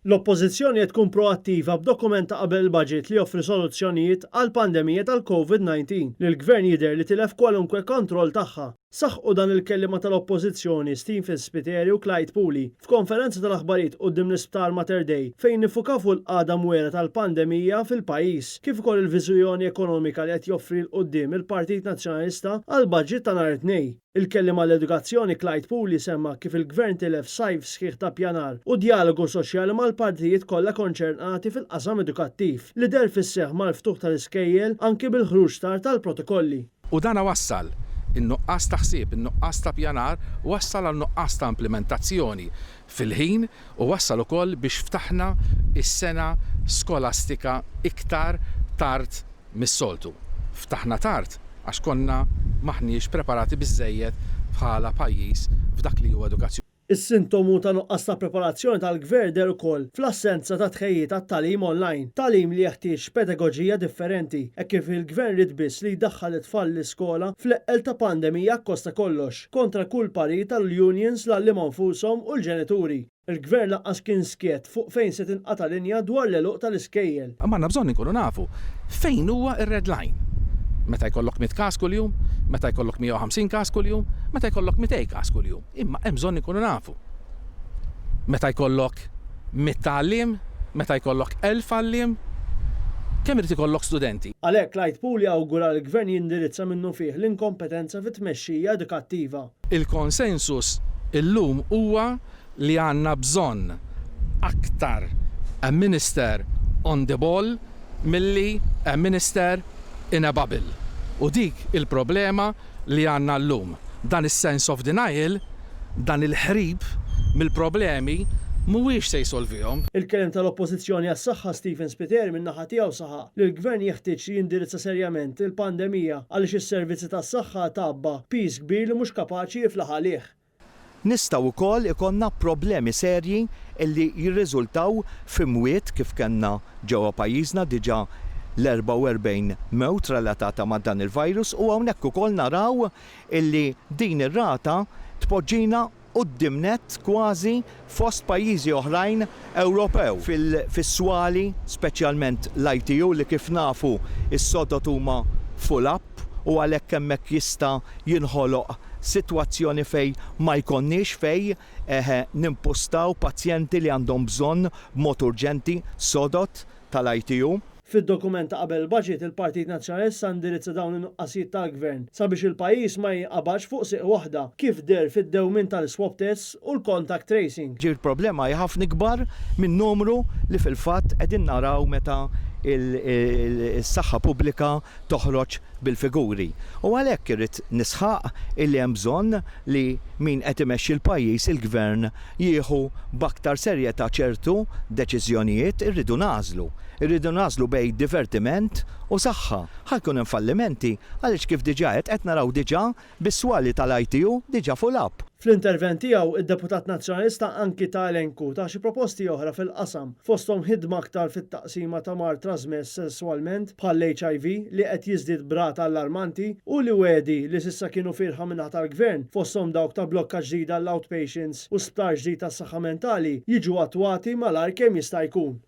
L-Oppożizzjoni qed tkun proattiva b'dokument ta' qabel il-Budget li joffri soluzzjonijiet għall-pandemija tal-Covid-19 li l-Gvern jidher li tilef kwalunkwe kontroll tagħha. Saħqu dan il-kelliema tal-Oppożizzjoni Stephen Spiteri u Clyde Puli f'konferenza tal-aħbarijiet quddiem l-Isptar Mater Dei fejn iffukaw fuq il-qagħda mwiegħra tal-pandemija fil-pajjiż kif ukoll il-viżujoni ekonomika li qed joffri 'l quddiem il-Partit Nazzjonalista għall-Budget ta' nhar it-Tnejn. Il-Kelliem għall-Edukazzjoni Clyde Puli semma kif il-Gvern tilef sajf sħiħ ta' ppjanar u djalogu soċjali mal-partijiet kollha konċernati fil-qasam edukattiv, li deher fis-seħħ mal-ftuħ tal-iskejjel anki bil-ħruġ tard tal-protokolli. U dana wassal, in-nuqqas ta' ħsieb, in-nuqqas ta' pjanar wassal għal nuqqas ta' implimentazzjoni fil-ħin u wassal ukoll biex ftaħna s-sena skolastika iktar tard mis-soltu. Ftaħna tard għax konna m'aħniex preparati biżżejjed bħala pajjiż f'dak li huwa edukazzjoni. Is-sintomu ta' nuqqas ta' preparazzjoni tal-Gvern deher ukoll fl-assenza ta' tħejjiet għat-tagħlim online, tagħlim li jeħtieġ pedagoġija differenti, hekk kif il-Gvern ried biss li jdaħħal lit-tfal l-iskola fl-eqqel ta' pandemija akkost ta' kollox, kontra kull parir tal-unions, l-għalliema nfushom u l-ġenituri. Il-Gvern lanqas kien skjett fuq fejn se tinqata' linja dwar l-għeluq tal-iskejjel. Imma għandna bżonn inkunu nafu fejn huwa r-red line. Meta jkollok mitt każ kuljum, meta jkollok 150 każ kuljum, meta jkollok 200 każ kuljum. Imma hemm bżonn inkunu nafu. Meta jkollok mitt għalliem, meta jkollok 1000 għalliem, kemm irid ikollok studenti. Għalhekk, Clyde Puli awgura li l-Gvern jindirizza minnufih l-inkompetenza fit-tmexxija edukattiva. Il-konsensus illum huwa li għandna bżonn aktar a minister on the ball milli a minister in a bubble. U dik il-problema li għandna llum. Dan is-sense of denial, dan il-ħrib mill-problemi mhuwiex se jsolvihom. Il-Kelliem tal-Oppożizzjoni għas-Saħħa Stephen Spiteri min-naħa tiegħu saħaq li l-Gvern jeħtieġ li jindirizza serjament il-pandemija għaliex is-servizzi tas-saħħa tgħabba b'piż kbir li mhux kapaċi jiflaħ għalih. Nistgħu wkoll ikollna problemi serji li jirriżultaw f'imwiet kif kellna ġewwa pajjiżna diġà l-44 mewt relatata ma' dan il-virus u hawnhekk ukoll naraw illi din ir-rata tpoġġina quddiem nett kważi fost pajjiżi oħrajn Ewropew. Fis-swali, speċjalment l-ITU li kif nafu s-sodod huma full up u għalhekk hemmhekk jista' jinħoloq sitwazzjoni fejn ma jkollniex fejn nimpustaw pazjenti li għandhom bżonn b'mod urġenti sodod tal-ITU. Fid-dokument ta' qabel il-Budget, il-Partit Nazzjonalista indirizza dawn in-nuqqasijiet tal-Gvern sabiex il-pajjiż ma jinqabadx fuq sieq waħda, kif deher fid-dewmien tal-iswab tests u l-contact tracing. Il-problema hi ħafna ikbar min-numru li fil-fatt qegħdin naraw meta s-saħħa pubblika toħroġ bil-figuri. U għalhekk irrid nisħaq illi hemm bżonn li min qed imexxi l-pajjiż, il-Gvern, jieħu b'aktar serjetà ċertu deċiżjonijiet, irridu nagħżlu. Irridu nagħżlu bejn divertiment u saħħa. Ħa jkun hemm fallimenti għaliex kif diġà għedt qed naraw diġà bis-swali tal-ITU diġà full up. Fl-intervent tiegħu, id-deputat Nazzjonalista anki ta elenku ta' xi proposti oħra fil-qasam, fosthom ħidma aktar fit-taqsima ta' mard trażmess sesswalment bħall-HIV li qed jiżdied b'rata allarmanti u li wegħdi li s'issa kienu fierħa min-naħa tal-Gvern, fosthom dawk ta' blokka ġdida għall-outpatients u sptar ġdid għas-saħħa mentali, jiġu attwati malajr kemm jista' jkun.